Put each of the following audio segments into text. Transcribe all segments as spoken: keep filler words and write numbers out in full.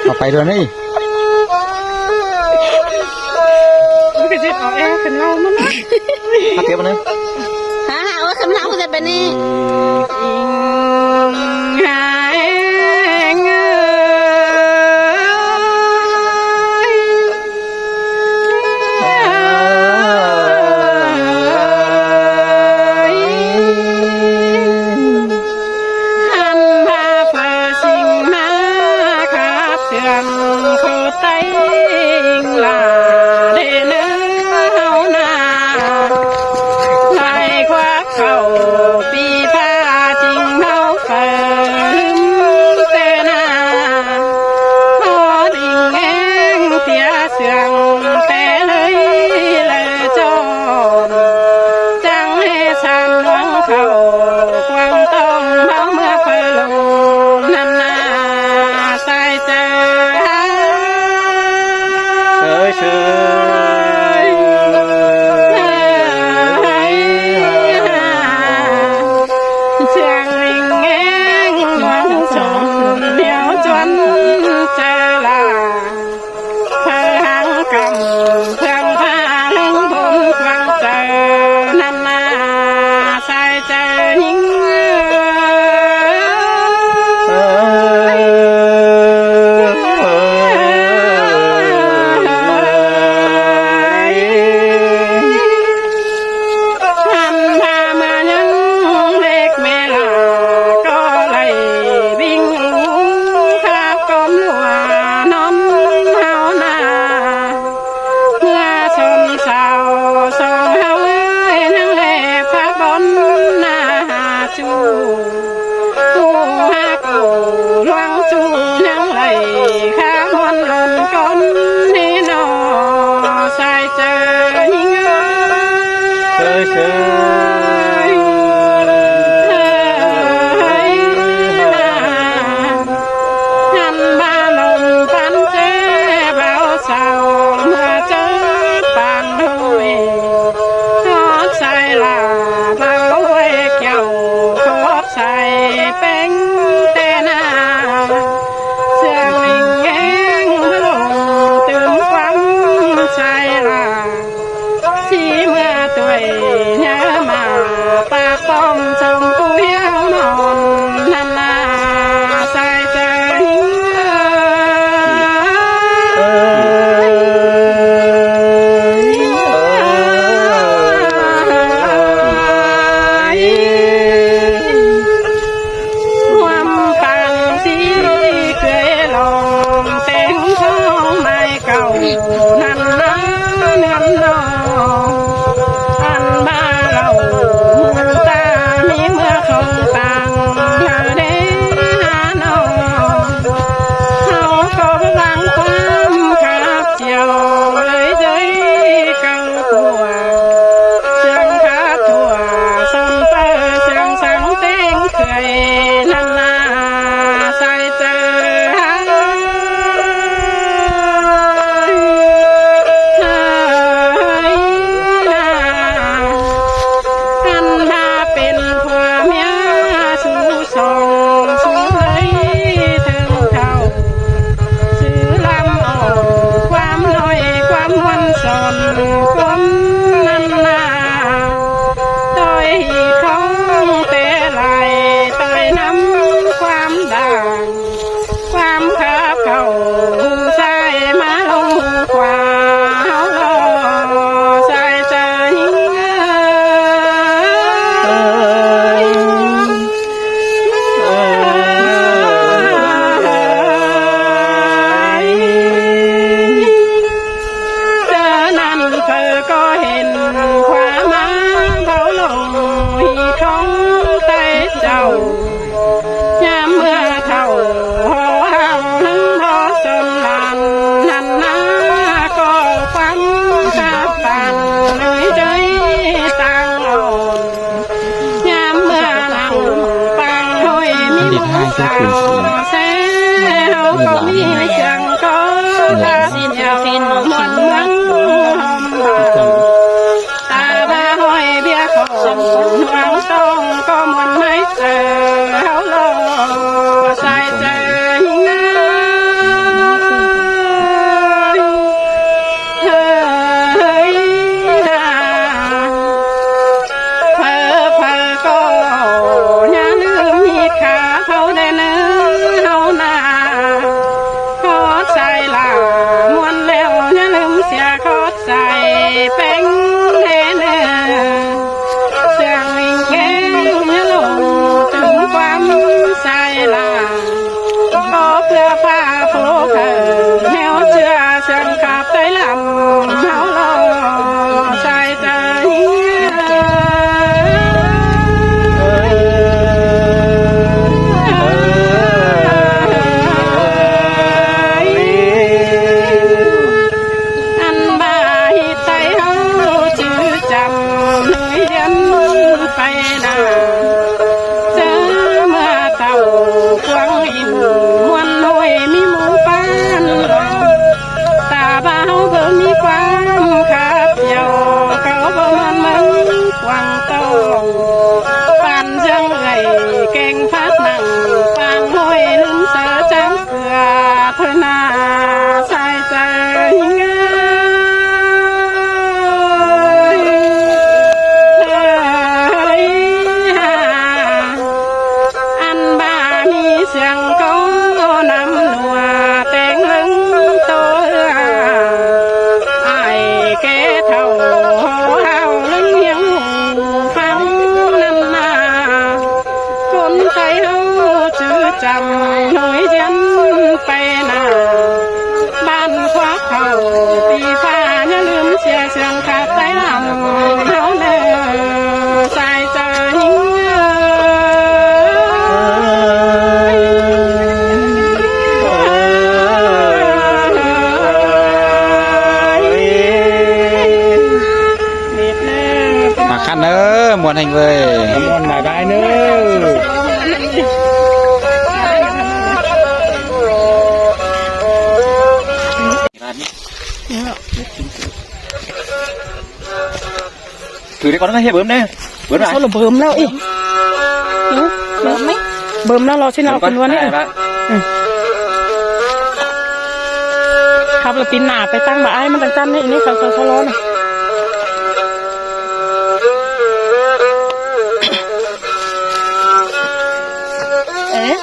เอาไปด้วยนี่ มันก็จะเอาแอร์ขึ้นเล่ามันนะ พักเก็บมันนะ ฮะ ฮะ เอาขึ้นเล่าจะเป็นนี่ หันพาเปิดสิ่งมาขับเคลื่อนโคตรไตอิงลาเดเนอเฮานา ไหลควักเข้าปีพาจิงเฮาเปิดลืมเตนา พอดิงเองเตียเสื่องแต่เลยและจอน จังให้สานหวังเข้า ความต้องเมาเมื่อเผลอลงนั้นนา ใส่ใจ เชยเชย เสียงลิงเองหวังสมเดียวจนเจอลา เผยหางกำเพื่องผ้าหึงบุญควงเจอ นั้นนา ใส่ใจยิง หันพามายังเล็กแม่ลา ก็เลยวิ่งหาก้มหัวนอนเฮานา เมื่อสมสาวสองเฮาเอ้ย นั่งแลพระบนหน้าหาจู ผู้ฮักหลวงจู ยังไหลข้ามนหล่นก้นนี่หนอ ใส่เจอยิงเอ้ย เอ้ยเอ้ย หันมาลมปันเจเบาเศร้า เมื่อเจอปานห้วย ทอดใส่ลาเบาห้วยแก้ว ทอดใส่เป้งแต่หน้า เสียงลิงแงงลงตื่นความใส่ลา สีเมื่อตัวยเนื้อมา ปากป้อมชมผู้เยี่ยมนอน นันนาใส่ใจ ความปังสีเคยลองแต่งทองไม้เก่า นั้นนะนั้นนอ อันบ้าเราตามีเมื่อของต่างเดหานอ เขาก็วางความขับเจียวเลยใจกังกัว เสียงขาดทั่วสนเปอเสียงสังเต็งเคย นั้นนาใส่เจอ หันมาเป็นผัวเมียสู่สองสู่เลยถึงเท่า ซื้อลำออกความน้อยความมวลสนคนนั้นนา ต่อยของแต่ไหลต่อยน้ำความด่าง ความขับเข้าใส่มาลงขวาใส่ใจ เจอนั้นเธอก็เห็นความมาเบาลงที่ของไตเจ้า ยามเมื่อเท่าหอเฮาหึงพอสมหลานนั้นนา ก็ความกาบปานเลยใจต่างอ่อน ยามเมื่อนั่งปางห้อยมีหมู่สาวแซ่ เฮาก็มีเสียงก็กาบเดียวมวนเมื่อ Peng nê nê, siang ling keng lông tưng ꞌquám sai la. Có ꞌpưa pha phô khẩu, heo ꞌchưa siang khắp Tây lăm, háo lo sai chaư. Ăn ba hít tay háo chứ chăm nuối hiến pay na. Chớ ꞌmưa tảu quang in muôn nuối ꞌmí mú pán lo. Ta ba háo báu ꞌmí ꞌquám khắp dẻo, cáu báu ꞌmắn ꞌmắn quang tông. Pán ꞌsướng ꞌlạy keng phát nẳng, pang nuối ꞌlứm sớ chắng. Ưa thôi na sai chaư ꞌnhính ơi. Ăn ba ꞌmí siang cáu năm nua teng ꞌlớng tô ưa. Ai ké thảu hó hao ꞌlớng hiếng phắng năm na. ꞌCốn Tây háo chứ chăm nuối hiến pay na. Bản khoác háo ti pha nhớ ꞌlứm sia siang khắp Tây lăm háo nê sai chaư ꞌnhính ơi. Mả khăn ơ, muôn hên vơi. Muôn mả đái nơ. Thử đi con, nó hiếp bướm đấy. Bướm sao lại. Nó bướm ꞌlẹo ị. Bướm ꞌlẹo lo ꞌchí ꞌnọ. Bướm con. Pên ꞌluôn ị. Đấy, đấy. Ừ. Khắp ꞌlẹo ꞌpi nả pay ꞌtáng bả ai ꞌmắn ꞌtáng ꞌchăn ꞌnị, ꞌnị khắp sau sau lo ꞌnị. Ê.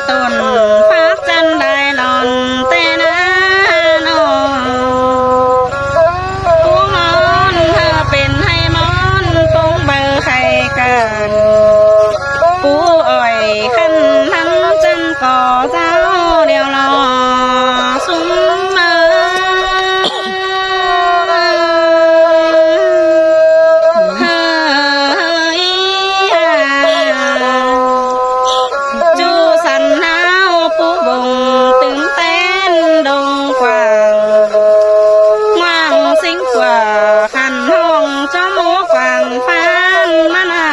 tỏn phák chăn lai lỏn té ná no. Pú món hơ pên ꞌhạy món pông baư khay cản. Pú ỏi khăn ꞌhắn chăn ꞌcọ dáo điêu lo sum ꞌmá. Hơi ha. ꞌChu săn ꞌnáo pú bông tứm tén đông quảng. ꞌNguang sính của khăn hông chó mú quảng phán ꞌmá na.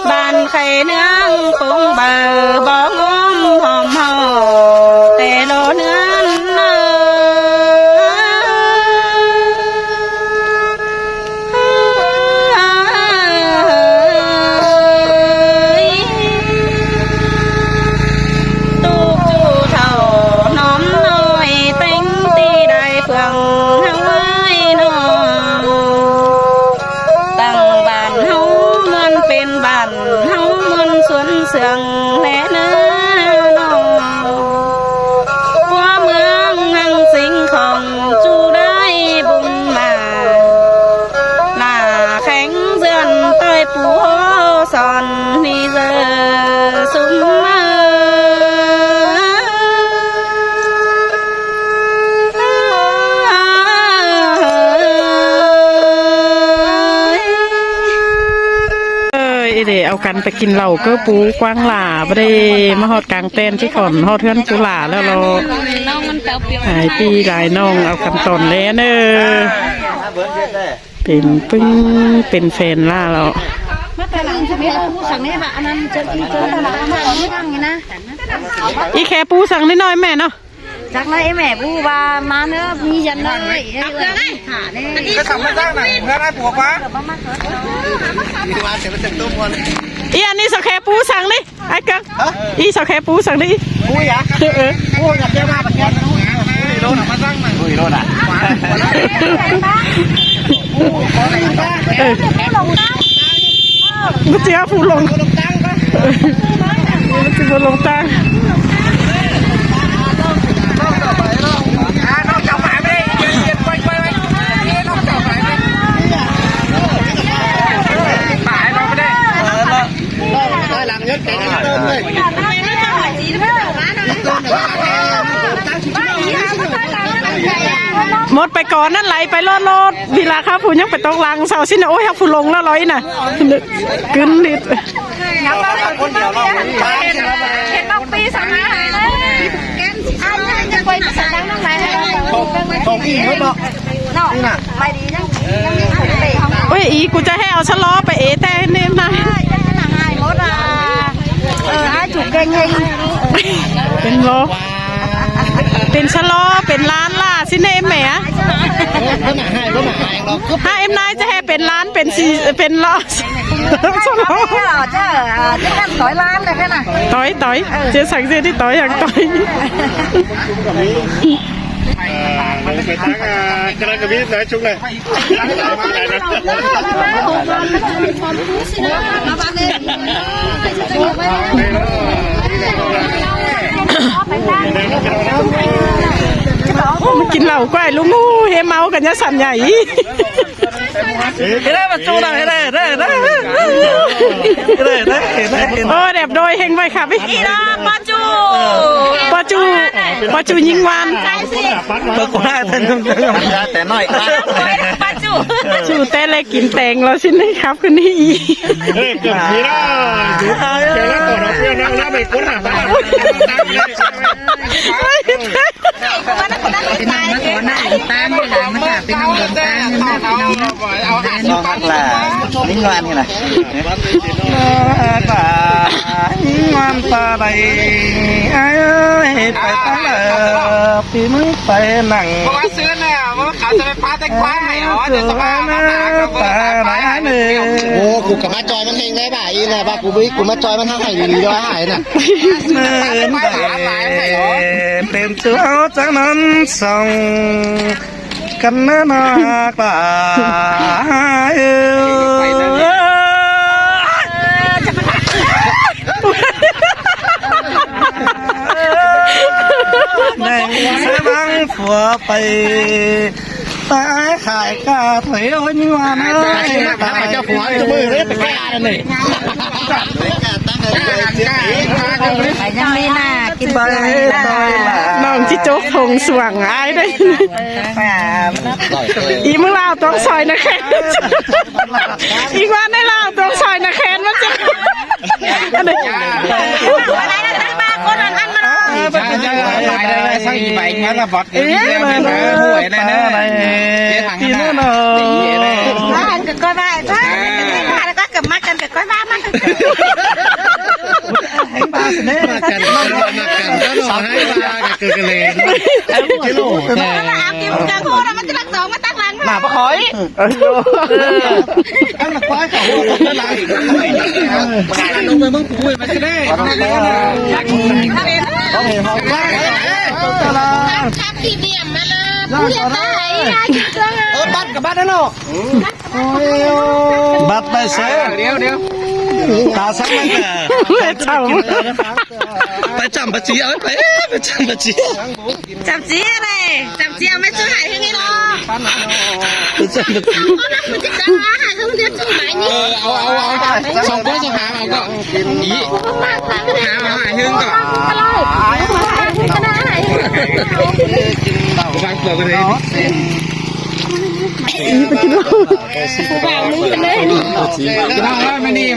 Bản khay ꞌnướng pông baư bó ngóm hòm hò té lô ꞌnướng ơi. Tốc ꞌchu thảu ꞌnóm ꞌnọi téng ti đai phường ꞌháu ơi no. Tẳng bản ꞌháu ꞌmuôn pên bản ꞌháu ꞌmuôn suôn sương lé ná no. Qua ꞌmướng ꞌhăng sính khong ꞌchu đai bung mả. Lả khéng dươn ꞌtoi pú hô son ni dơ sum ꞌmá. Ơi, ꞌi để au căn ta kin lảu ꞌcọ pú quảng lả, báu đảy ꞌmá ꞌhọt cang ꞌtén ꞌchí khỏn ꞌhọt ꞌhướn pú lả ꞌlẹo lo. Ai, ꞌpi lai ꞌnọng au căn tỏn ꞌlé ꞌnớ. Pên ꞌpứng, pên phén lả lo. ꞌI khe pú săng ꞌnị ꞌnọi ꞌmẹ no. Chắc ꞌnị ꞌmẹ pú ba ꞌmá ꞌnớ ꞌmí dăn ꞌnọi. Cái thằng nó rác này, nó đã thuộc quá. ꞌI ăn ꞌnị sau khe pú săng ꞌnị. Ai căng. Hả? ꞌI sau khe pú săng ꞌnị. Pú ya? Ơ, ơ. Pú nhập ra ba bật kẹt. Pú đi đâu là mà rác này. Pú đi đâu nè. Ơ. Báu ꞌchưa phủ lông. Báu ꞌchưa phủ lông ꞌtáng. Mốt pay cón ꞌnặn, lai pay ꞌlọt ꞌlọt. ꞌVi ꞌla khắp phủ ꞌnhắng pay tốc lăng sau ꞌsịn ꞌnớ. Ôi, hảư phủ lông ꞌlẹo ꞌlới ꞌnớ. Cứn ꞌlịt. Ôi, ꞌí cu ꞌchá ꞌhế au sá lo pay ế ꞌtẹ ꞌnị ꞌnớ. Pên lo. Pên sá lo, pên ꞌlán ꞌlạ ꞌsịn ꞌnớ ꞌmẹ. Hả, ꞌếm ꞌnái ꞌchá ꞌhế pên ꞌlán, pên sì, pên lo. Sá lo. Tói, tói. ꞌChớ săng ꞌdệt ꞌnị tói, hăng tói. Ờ, mình phải tăng, à, cái đó cái biết nói chung này. Ôi, kin lảu quay ꞌlụk ꞌngu, ꞌhế ꞌmáu căn ꞌnhá săn nhảy. Cái đấy mà chung nào, cái này, cái này, cái này. Cái này, cái này, cái này. Ôi, đẹp đôi, hên vậy khắp ꞌí. ꞌPo ꞌchu, ꞌpo ꞌchu, ꞌpo ꞌchu ꞌnhính ꞌvan. Bơ ꞌcọ ꞌnị ꞌtẹ ꞌnọi. ꞌPo ꞌchu. ꞌChu ꞌtẹ ꞌlẹ kin teng lo ꞌsịn ꞌnớ khắp ꞌcọ ꞌnị. Ê, cơm khí đó. Cái đó còn nó kêu nó, nó bị cuốn hả? Pên ꞌnọng ꞌmá khỏ ꞌnạ ꞌlum ꞌtáng, pên ꞌnọng ꞌlum ꞌtáng, pên ꞌnọng ꞌlum ꞌtáng. Nó hắc là lính ngoan như này. Nó hắc là lính ngoan ta đây. Ai ơi, phải ta là vì mới phải nặng. Ơ, ta đây. Ô, กูกลับมาจอยมันเฮงได้บ่าอีน่ะ บ่ากูบึ้ย กูมาจอยมันทั้งไห้ดีๆ ด้วยหายน่ะ เปรมตัวจังนั้นส่องกันนะมากกว่า เออ หัวไป ตายขายกาถอยเอานี่มานะ เจ้าหัวจะมือเลยไปกาเลย ยังมีหน้ากินบ่เลย น้องจิโจ๊กผงสว่างอ้ายได้ อีเมืองลาวต้องซอยนะแค่ อีกวันในลาวต้องซอยนะแค่มันจะ อันนี้ ตายได้เลย ช่างอีใบงั้นละบอส เอ๊ะ เรื่องนั้นนะ หวยนั่นนะ ตีแน่นอน บ้านก็ก้อยบ้าน บ้านแล้วก็กลับมากันกับก้อยบ้านมา มากัน มากัน ก็รอให้มากัน เกิดกันเลย กิโล เอากินกันโคตรมันจะรักสองมาตั้งหลัง หมาปะคอย เออ ตั้งหลักควายเขา ตั้งหลัง ลงไปเมืองปุ้ยมันจะได้ เออ บัตรกับบัตรนั่นเนาะ บัตรไปเสีย เดี๋ยว เดี๋ยว ตาสักมัน เว้ย เจ้า ไปจำปะจีเอาไป ไปจำปะจี จำเสียเลย จำเสียไม่ซื้อหายที่นี่หรอก ไปจำปะจี เอาละคุณจะจำมาหายที่นี่ซื้อหายนี่ เออ เอา เอา เอา สองคนสองหาเอาก็ อี หามาหายเฮืองก่อน วางตัวกันเลย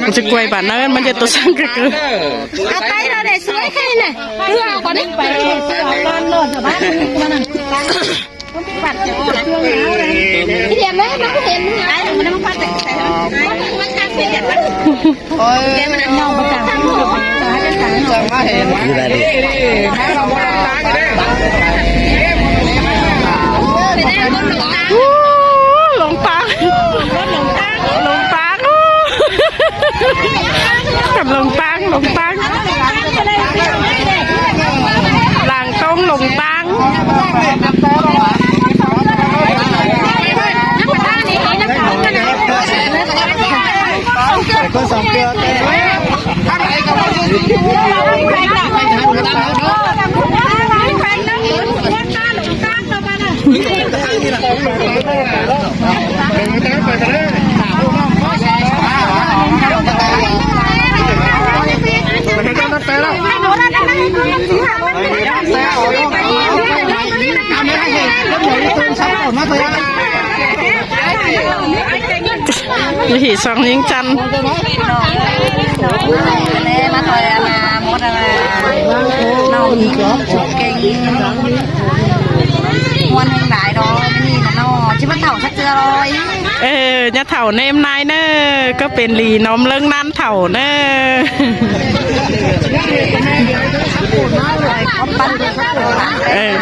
มันจะกล้วยป่านนั้น มันจะตัวสั่งกะเกือ เอาไปเราได้สวยแค่ไหน เพื่อเอาก่อนนี่ ไป เดี๋ยวนะ มันเห็น โอ้ย จังมาเห็น หลงปาง หลงปาง หลงปาง กับหลงปาง หลงปาง หลังตรงหลงปาง นี่สองยิงจันทร์ มาต่อยอะไร มดอะไร น้องยิงเก่ง ม่วนแห่งหลายเนาะ นี่นะเนาะ ที่มันเฒ่าชักเจือลอย เออ ญาเฒ่าเนมนายเนอะ ก็เป็นหลีน้อมเลิงนานเฒ่าเนอะ เออ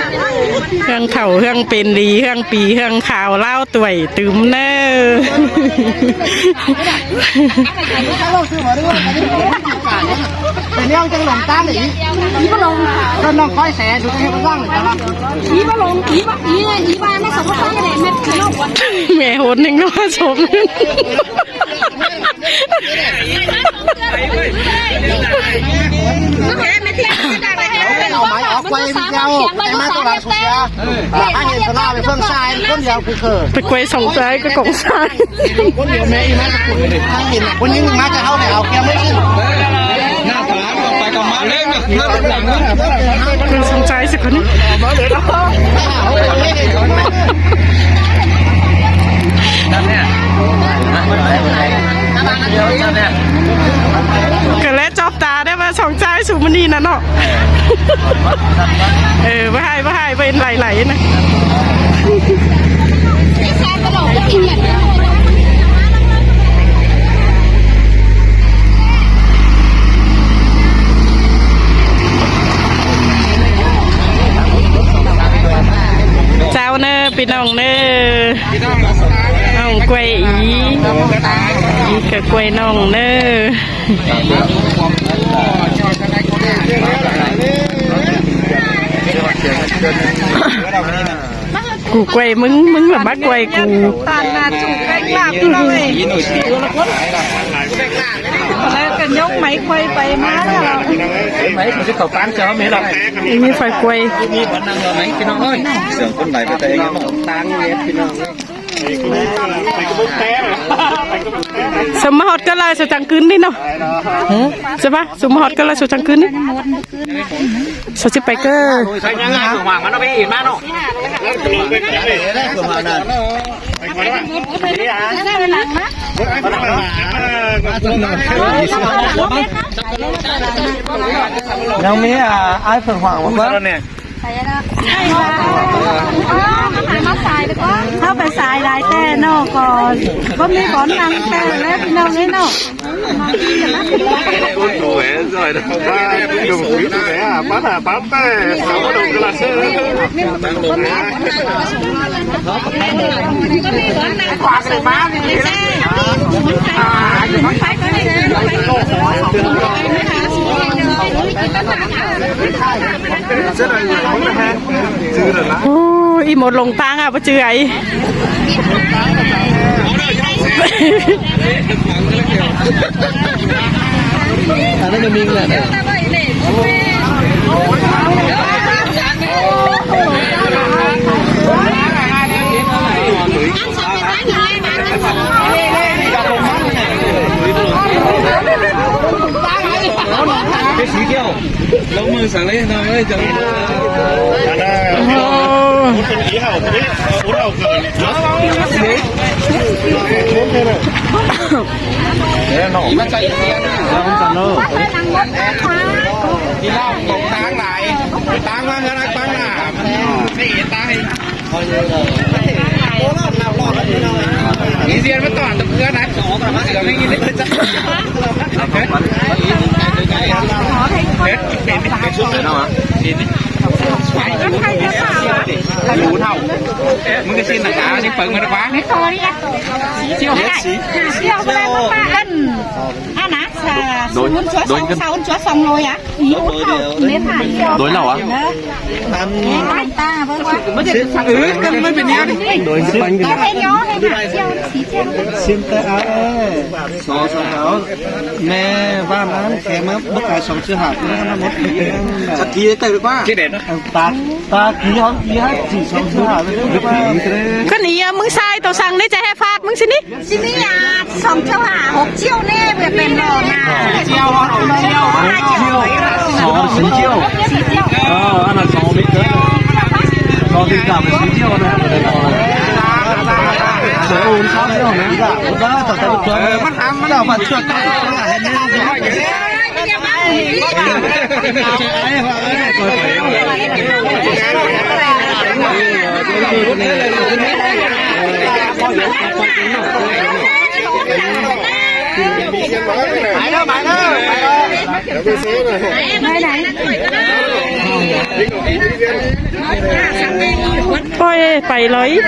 เฮืองเฒ่า เฮืองเป็นหลี เฮืองปี เฮืองขาวเล่าต่วยตึมเนอะ เป็นเรื่องจังหลงต้านหรือ อีบ่หลง ก็น้องก้อยแสนดูให้มันว่างหน่อยครับ อีบ่หลง อีบ่ อี อีบ้านมาสองคนเลย แม่ แม่โหดหนึ่งเนาะ สม เอาไม้ออกไปเดียว ให้มาตัวหลังสุดยอด อ่า ให้เห็นตัวหน้าไปเพิ่งชาย คนเดียวคือเกิด ไปกล้วยสองซ้ายก็ของซ้าย คนเดียวแม่อีมาสักคนเลย ถ้าเห็นคนนี้มาจะเข้าไหนเอาแกไม่ขึ้น หน้าสามออกไปกับมาเล่นนะ หน้าหลังนะ เป็นสองซ้ายสักคน ก็แล้วจอบตาได้มาสองซ้ายสุมณีนั่นเนาะ เออ บ่ให้ บ่ให้ เป็นไหลๆนะ เจ้าเนอะ พี่น้องเนอะ น้องกล้วยอี อีกับกล้วยน้องเนอะ กูกล้วยมึง มึงละมากล้วยกู ตานนาจุกแป้งลาบพี่น้องเอ้ย แล้วก็ยกไม้ไขว่ไปมาแล้ว ไม้เขาจะเข้าปางเจ้าไม่หรอก มีไฟไขว่ มีคนนั่งเราไหมพี่น้องเอ้ย เสียงคนไหลไปแต่เองเนาะ สมมาฮอดก็ไล่สุดจังคืนนี่เนาะ ใช่ปะ สมมาฮอดก็ไล่สุดจังคืนนี่ สุดสิไปเกอร์ ไปยังไงส่งหวังมันเอาไปอีกมาเนาะ ยังมีอ่ะ ไอ้เผิงหวังว่า เขาไปสายหลายแต่เนาะ ก็บ่มีบ่อนนั่งแต่แล้วพี่น้องเอ้ยเนาะ Ui, ui, ui, ui, ui, bắt à, bắt tay, sáu đồng glace. Ôi, một lồng tang à, bắt chữ ấy. Ăn nó minh là cái xí kẹo. Lông mừng sáng lên, nào ơi, chào mừng. Ồ. Thế nó. Đi lao, cổng táng lại. Táng mà, táng là. Đi riêng với toàn tập gương này. Sửa lên nhìn đi. Hết. Hết. Hết. Đủ thầu. Mừng cái xin là cả đi phận mà nó quá. Siêu hại. Siêu hại. Ăn á, sa-, đôi, sun chuối đôi sông, cân. Sa un chuối sông rồi á. Ý hút thầu, nên hại siêu. Đôi lẩu á? Ăn. Ăn ta, với quá. Ừ, cân mới bị néo đi. Đôi cái bánh. Cái này nhỏ, hay hại siêu, xí siêu. Xin tay áo ơi. Số, số áo. Mẹ, ba năm, kẻ mà bốc ai sống chưa hại, nó mất đi. Sắp ký tay được quá. Cái đèn đó. Ờ, ta, ta ký không, ký hát, chỉ sống chưa hại, nó mất đi. Cái này, à, mưng sai, tao sang đấy, chạy hè phạt, mưng xin đi. Xin đi à, song triệu hả? Hộp triệu nè, về bên lò nè. Triệu, triệu, triệu. Sáu, chín triệu. Chín triệu. Ờ, ăn là sáu mươi triệu. Có tình cảm là chín triệu này. Sáu, sáu triệu này. Ờ, bắt hàm, bắt đầu, bắt chuột. Ôi, phải lấy.